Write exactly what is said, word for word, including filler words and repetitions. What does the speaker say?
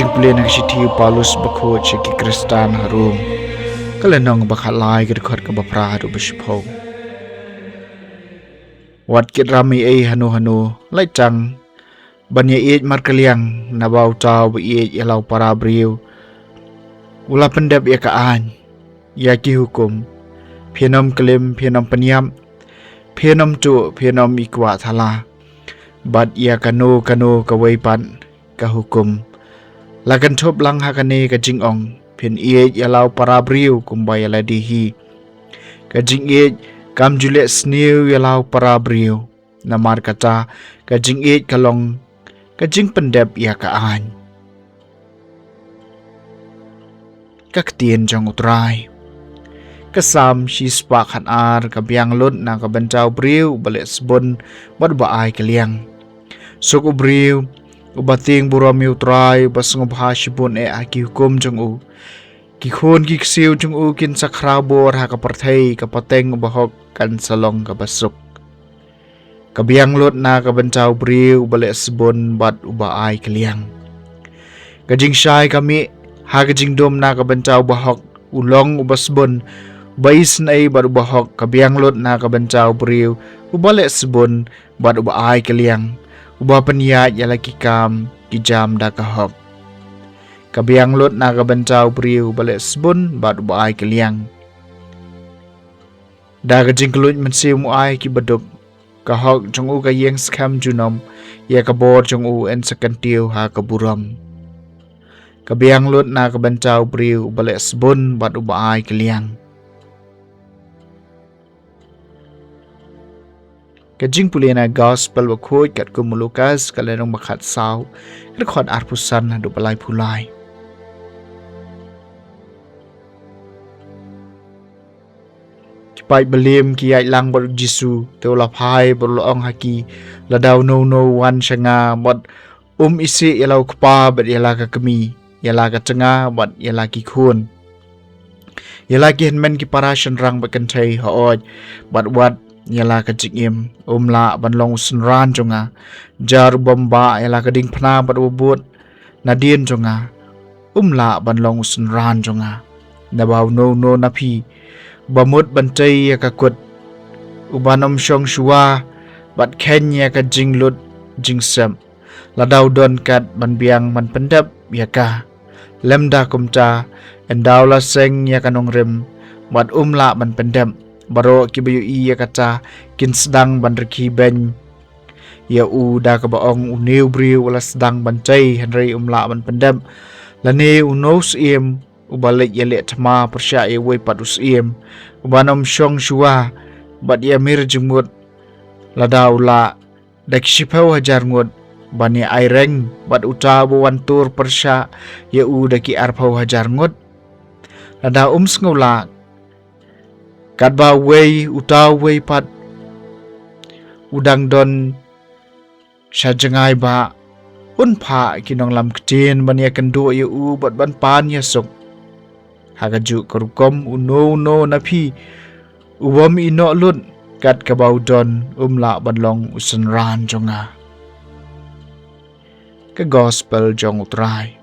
Jingpule na ka shithi u Paulus bakhuid sha ki Khristan ha Rom, ka lynnong ba khatlai, ka dkhot kaba phra haduh ba shiphew. Wat kit ram ei ei hano hano, lait tang ban ïa ïeit markylliang, naba uta uba ïeit ïa la u para briew u la pyndep ïa ka aiñ, ïa ki hukum. Phin ym klim, phin ym pynïap, phin ym tuh, phin ym ïa kwah thala, bad ïa kano kano kawei pat ka hukum. La kynthup lang ha kane ka jingong: Phin ïeit ïa la u para briew kumba ïa lade hi. Ka jingïeit kam ju leh sniew ïa la u para briew, namar kata ka jingïeit ka long ka jingpyndep ïa ka aiñ. Ka ktien jong U Trai. Ka Salm shispah khatar. Ka biang lut na ka bynta u briew uba leh sbun bad uba ai kylliang. Suk u briew uba tieng burom ïa U Trai, uba sngewbha shibun eh ha ki hukum jong u. Ki khun ki ksiew jong u kin sa khraw bor ha ka pyrthei, ka pateng u bahok kan sa long kaba suk. Ka biang lut na ka bynta u briew uba leh sbun bad uba ai kylliang. Ka jingshai ka mih ha ka jingdum na ka bynta u bahok. U long uba sbun, uba isynei bad u bahok. Ka biang lut na ka bynta u briew uba leh sbun bad uba ai kylliang, uba pynïaid ïa la ki kam ki jam da ka hok. Ka biang lut na ka bynta u briew uba leh sbun bad uba ai kylliang. Da ka jingkylluid mynsiem u ai ki baduk. Ka hok jong u ka ïeng skhem junom, ïa ka bor jong u yn sa kyntiew ha ka burom. Ka biang lut na ka bynta u briew uba leh sbun bad uba ai kylliang. Ka jingpule na Gospel bakhuid katkum u Lukas, ka lynnong ba khatsaw, ka dkhot arphew san haduh ba laiphew lai. Ki paid balim ki ïaid lang bad u Jisu, te u la phai bad u la ong ha ki: Lada uno uno u wan sha nga bad um isih ïa la u kpa bad ïa la ka kmie, ïa la ka tnga bad ïa la ki khun, ïa la ki hynmen ki para shynrang bad kynthei, hooid, bad wat ïa la ka jingim, um lah ban long u synran jong nga. Jar u bym bah ïa la ka diengphna bad uba bud nadien jong nga, um lah ban long u synran jong nga. Naba uno uno na phi uba mut ban tei ïa ka kut, uban ym shong shuwa bad kheiñ ïa ka jinglut jingsep, lada u don kat ban biang ban pyndep ïa ka, lymda kumta, ynda u la seng ïa ka nongrim, bad um lah ban pyndep. Baroh kiba ïohi ïa kata kin sdang ban rkhie beiñ ïa u, da kaba ong: Une u briew u la sdang ban tei, hynrei um lah ban pyndep. Lane uno u syiem uba leit ïaleh thma pyrshah ïa uwei pat u syiem, uban ym shong shuwa bad ïamir jingmut, lada u lah da ki shiphew hajar ngut ban ïa aireng bad uta uba wan tur pyrshah ïa u da ki arphew hajar ngut? Lada um sngewlah, katba uwei, uta uwei pat u dang don sha jngai bah, un phah ki nonglam ktien ban ïakynduh ïa u bad ban pan ïasuk. Ha kajuh ka rukom, uno uno na phi u bym ïehnoh lut kat kaba u don, um lah ban long u synran jong nga. Ka Gospel jong U Trai.